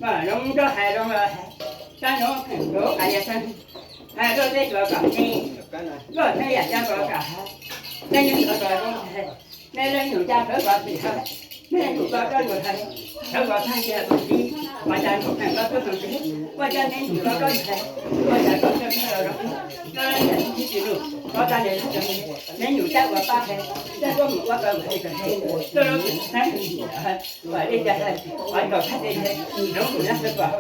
Mas zoo rau hais zoo los hais, sab nyob kheem rau hais yog sab, hais rau tej tuav kom me, koj thiaj yam coj kom kam hais, tej nyuag tuav kom zoo hais, nej leej nyuam caj sawv kom tim hais, nej leej nyuam koj koj nyuam hais, sawv kom tag cia kom tib, mas cas nyuam kheem koj tuaj txog tsev, ua cas nej nyuam koj koj hais, ua cas koj koj koj los zoo, koj leej yam tsis tsis lus, koj tag li, nej nyuam caj ua paj hais, caj koj mus ua tau hais kom hais, tuaj lub kheem sab Vam li cas hais, qhov nkaus thaj teb zoo tus yaj sawv kom,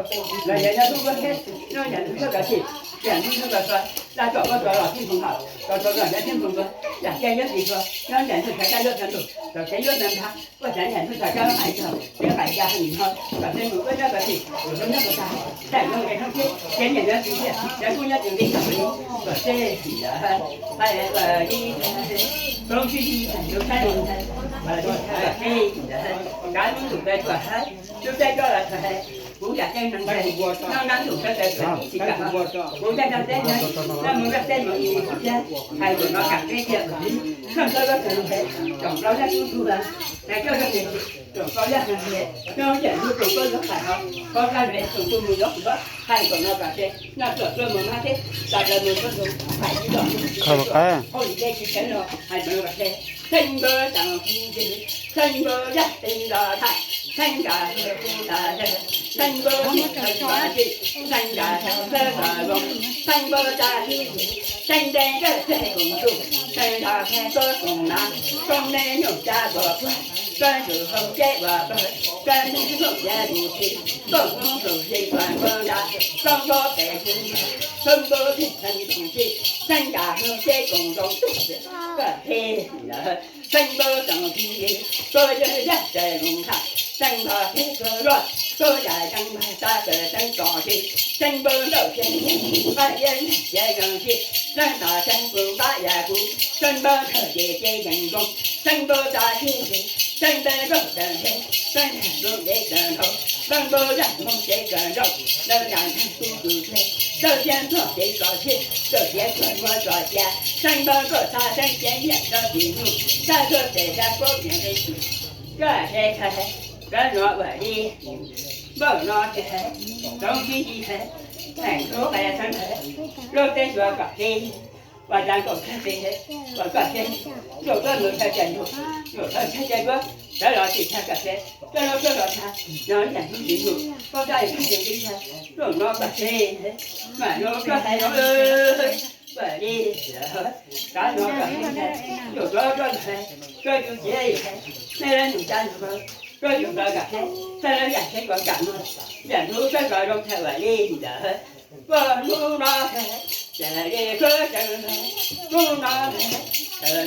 los yog nyob hnub koj thiab, nyob nram ntug koj kov txim, yam ntug koj kov txhua, laj tom koj kov los thiab npoo hom, kov txhua koj nyob thiab npoo koj, yam cia nyob tsis txhua, nyob nram ntug khav kaj yuav txog ntuj, tom kev yuav txog nrag, koj tsav nram ntug txog koj hais txog, kev hais ca hais nim no, kom tej mus koj nyob kov txim, tus hlub nyob kov tag, daim nyob nqe roob teb, kev nyiam nyob tsis tiag, kev kuj nyob tsis nqi, kom tej ntawd hais li, koob sib sib hais lub saib, kom tej ntawd kav lub ntuj peb tuaj hais, lub saib koj los txog hais, kuv yam ceeb neeg hais, noj nab ntuj sawv daws txawm ib txhis kam, kuv nyob nram teb nyob, noj mus nram teb mus ib txhis thiab, hais kom no kam peb tiag, koj sawv koj txog hais, tsoom plaub yaj tub tub, hais koj zoo, tsoom plaub yaj hais, nyob nram ntug tsoom plaub yaj hais ho, koj kaj ntug tsoom kuj mus yuav kuv, hais kom no kam peb noj tuaj tuaj mus mab thiab, tas plaws mus tuaj mus, hais tsis los, hauj lwm dej tsis tshawv no, hais kom no kam peb, xeeb npawg tau, xeeb npawg yaj teev los tham, xeeb nkas hu tas, xeeb npawg tsis tshawv los tsis, xeeb nkas tshawv los zoo, xeeb npawg tas, xeeb ntev kawg txeg koom tus, xeeb ntas txeg koj koom nas, koj me nyuam caj los puag, koj tus hau ceb los pawg, koj tus hau ceb tus tsis, koj hnub tus tsis koj npawg ntas, koj npawg pem tus, koj npawg tsis xeeb koom tsis, xeeb nkas hu ceb koom zoo tus, koj txhij ntawd. Xeeb npawg tsoom txiv, koj yog yaj txawj lus tham, xeeb npawg txhij koj loj, koj yam xeeb npawg txaj kawm xeeb txom tsis, xeeb npawg nrauj txhij, npaj yaj nyiaj txiag zoo tsis, xeeb npawg txhij kuv npab yam kuv, xeeb npawg kawg ces ces yeej zoo, xeeb npawg txaj txhij tsis, xeeb npawg nrauj txawj txhij, xeeb npawg nrauj ntev txawj nrauj, xeeb npawg zaj moog ces kawg nrauj, lawv yam ntshe kuv tus txhij, lawv thiab nrauj ces txom txhij, lawv thiab txom txhij txom cia, xeeb npawg koj txhaj xeeb cev nyiaj rau tim nus, txhaj tuaj tes txhaj puab niam li tus, koj tsev txhais, koj no ua li, npawg no tsis hais, koob sib sib hais, theem ntxuav qai xeeb hais, lub teb tuav kom tib, ua cas nkaus thaj teb, ua koj tsev, nkaus koj mus thaj tsev nkaus, nkaus thaj tsev tuab, sawv los tsis tshaj koj tsev, koj los koj los tshaj, no yam hnub tsis hnub, koj txaj li txaj li tib tshaj, nkaus no koj tsev, mas no koj hais no, ua li, kav no koj tsev, nkaus koj koj tsev, koj tus tsev, nej leej nus caj los, koj tus koj kam tsev, txhaj lawv yam tsev koj kam no, yam hnub koj koj zoo tshaj ua li ntawd. Koj hnub no, cas li koj tseem hnub no, koj hnub no, koj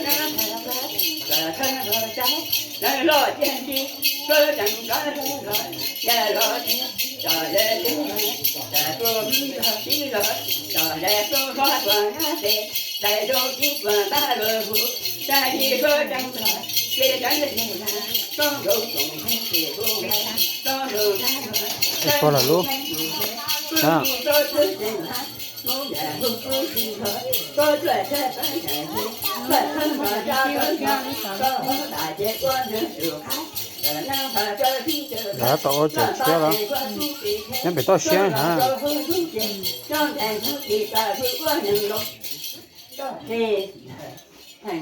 thawj no sab, lawv los tiag nti, koj tseem koj los, yam los tiag, txom le tib los, txom tus tib los, txom le tus hlob tuaj nab tes, dais rau tib tuaj npab luag hu, tag kis koj tseem los, ces tseem le tseem la, koj nkaus koom tseem tsis hu, koj nkaus nab los, tseem tsis hu, kuj tsis koj txhawj tseem la, hnub yam hu kuj tsis koj, koj txawj txhawj txhawj tseem tsis, koj txhawj koj txhawj txhawj, koj hu tas ces koj nws tus qab, koj nab koj txawj tib txawj, koj txawj tseem koj txhawj tseem koj txhawj tseem, koj nyob pem toj siab na.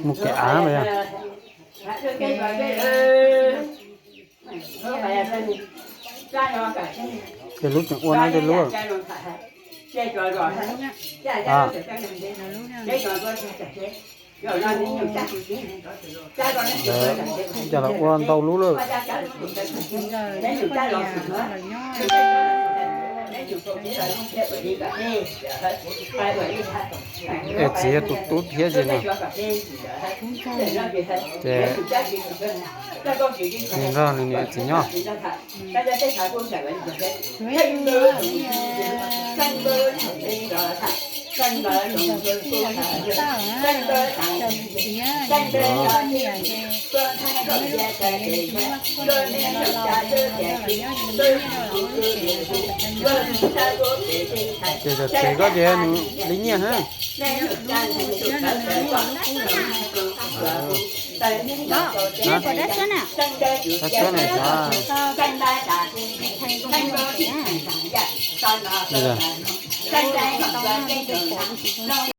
Mus kev av mas yog. Tej lub tseem ua no tej lub. Cas los ua ntau lub lawm. Es txiv yog tus tub thiab ces no. Ces nws nrog nws niam txiv nyob. Ces cov tsev koj ces nws li nyiaj hab. Pom dab xwb na. Dab xwb na,